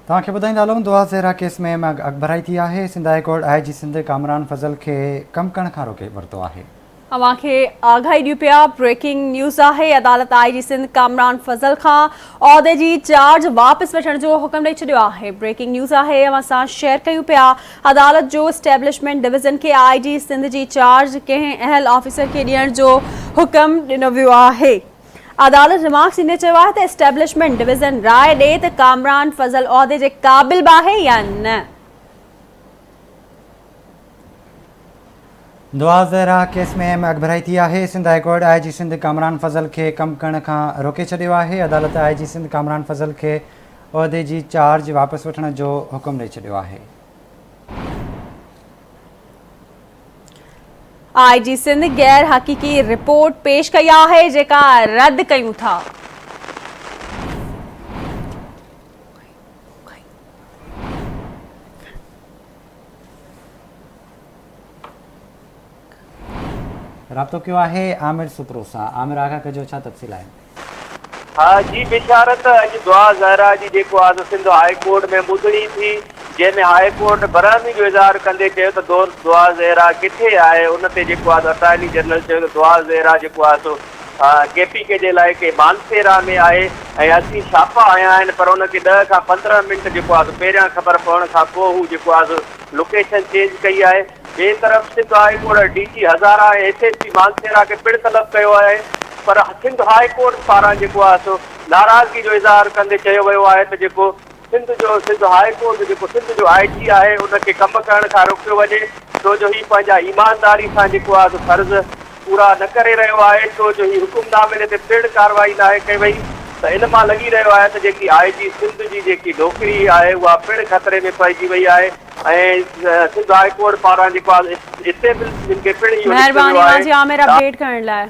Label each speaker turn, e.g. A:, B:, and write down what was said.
A: توهان کي ٻڌائيندا هلون دعا زهرا ڪيس ۾ اهم اڳڀرائي ٿي آهي، Sindh high court I G Sindh Kamran Fazal کي ڪم ڪرڻ کان روڪي ورتو آهي.
B: اوهان کي آگاهي ڏيون پيا بريڪنگ نيوز آهي عدالت آء جي سنڌ ڪامران فضل کان عهدي جي چارج واپس وٺڻ جو حڪم ڏئي ڇڏيو آهي بريڪنگ نيوز آهي اوهان سان شيئر ڪيون پيا عدالت جو اسٽيبلشمينٽ ڊويزن کي آء جي سنڌ جي چارج ڪنهن اهل آفيسر کي ڏيڻ جو حڪم ڏنو ويو آهي. عدالت ريمارڪس ڏيندي چيو آهي ته اسٽيبلشمينٽ ڊويزن راء ڏئي ته ڪامران فضل عهدي جي قابل به آهي يا نه.
A: دعا زهرا ڪيس ۾ اهم اڳڀرائي ٿي آهي، Sindh high court I G Sindh Kamran Fazal کي ڪم ڪرڻ کان روڪي ڇڏيو آهي، عدالت آء جي سنڌ ڪامران فضل کي عهدي جي چارج واپس وٺڻ جو حڪم ڏئي ڇڏيو آهي.
B: آء جي سنڌ غير حقيقي رپورٽ پيش ڪئي آهي جيڪا رد ڪيون ٿا.
A: رابطو ڪيو آهي عامر سپرو سان عامر آگاهه ڪجو ڇا تفصيل آهن.
C: ها جي بشارت اڄ دعا زهرا جي جيڪو آز سنڌ هاء ڪورٽ ۾ ٻڌڻي ٿي جنهن ۾ هاء ڪورٽ برهمي جو اظهار ڪندي چيو ته دعا زهرا ڪٿي آهي ان تي جيڪو آز اٽارني جنرل چيو ته دعا زهرا جيڪو آهي سو ڪي پي ڪي جي علائقي مانسيرا ۾ آهي ۽ اسين ڇاپا هنيا آهن پر ان کي ڏهه کان 15 منٽ جيڪو آهي سو پهريان خبر پوڻ کان پوء هو جيڪو آهي سو لوڪيشن چينج ڪئي آهي ٻئي طرف Sindh high court D G Hazara ۽ S S P Mansehra کي پڻ طلب ڪيو آهي پر سنڌ هاء ڪورٽ پاران جيڪو آهي سو ناراضگي جو اظهار ڪندي چيو ويو آهي ته جيڪو سنڌ جو سنڌ هاء ڪورٽ جو جيڪو سنڌ جو آء جي آهي ان کي ڪم ڪرڻ کان روڪيو وڃي ڇو جو هي پنهنجا ايمانداري سان جيڪو آهي سو فرض پورا نه ڪري رهيو آهي ڇو جو هي حڪم نامي تي پڻ ڪارروائي ناهي ڪئي وئي ته ان مان لڳي رهيو آهي ته جيڪي آء جي سنڌ جي جيڪي نوڪري آهي اها پڻ خطري ۾ پئجي وئي آهي. ۽ سنڌ هاء ڪورٽ پاران جيڪو آهي اسٽيبلشمينٽ کي پڻ اهو لکيو ويو
B: مهرباني
C: آهي
B: اوهان جي عامر
C: ته
B: اپڊيٽ ڪرڻ لاء.